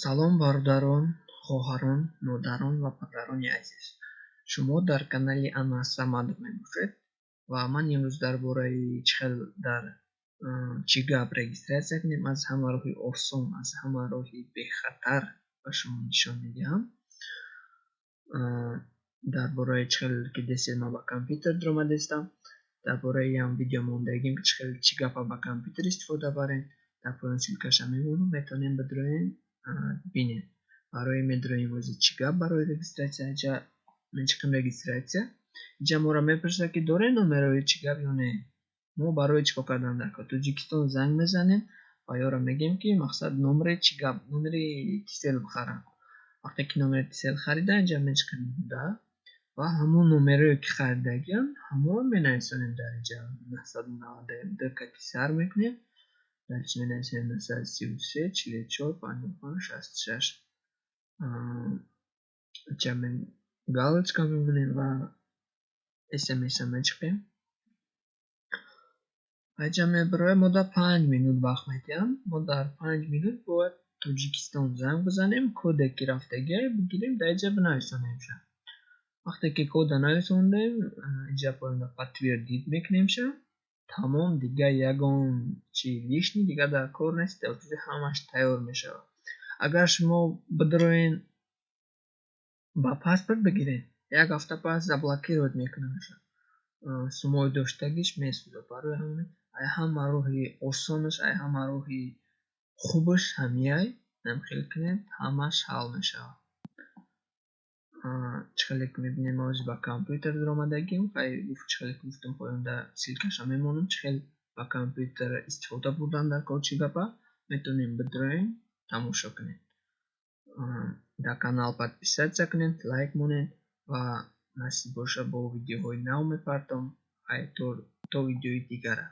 Салом, бародарон, хоҳарон, модарон ва падарони азиз! Шумо дар канали Анас Самадов мебошед ва ман имрӯз дар бораи чӣ хел дар чӣ гап регистрация кунем, аз ҳама роҳи осон, аз ҳама роҳи бехатар ба шумо нишон медиҳам. Дар бораи чӣ хел ки дестед, ман ба компютер даромадастам. Дар бораи ям видео мондагим, ки чӣ хел чӣ гапа ба компютер истифода барем. Дар поён ссылка ша мемонам, метавонем бидроем, бинед. Барои медроем ози чӣ гап барои регистрация ҷа мечиқем. Регистрация иҷа моро мепурсад, ки дорем номерои чӣ гап ё не. Мо барои чӣ кор кардан дар кор Тоҷикистон занг мезанем ва ёро мегӯем, ки мақсад номери чӣ гап, номери Тисел бихарам. Вақте ки номери Тисел харида, инҷа мечиқем да ва ҳамон номерое, ки харидагиам, ҳамонро менависонем дар инҷа. 992 кати сар мекунем, дальше менависем 933 44 55 66. Инҷа галочка мемонем ва смса мечиқем. Инҷа мебарояд, мо дар 5 минут вақт медиҳам. Мо дар 5 минут бояд Тоҷикистон занг бизанем, коде, ки рафтагиа, бигирем, дар инҷа бинависонемша. Вақте ки кода нависондем, инҷа поёнда подтвердить мекунемша, тамом. Дигар ягон чи лишний дигар дар кор нест, ҳамаш тайёр мешавад. Агар шумо бидроен, ба паспорт бигиред, як ҳафта пас заблокировать мекунамша, суммаи доштагиш месӯзад. Барои ҳамин ай ҳама роҳи осонаш, ай ҳама роҳи хубаш ҳамияй. Намхел кунед, ҳамаш ҳал мешавад. Чӣ хеле ки мебинем, ҳозир ба компютер даромадагим. Чӣ хеле ки гуфтам, поёнда ссылка ша мемонам, чӣ хел ба компютер истифода бурдан дар кор чӣ гапа, метавонем бидроем, тамошо кунед. Дар канал подписаться кунед, лайк монед ва насиб боша, бо видеоҳои нав мепартом. То видеои дигара.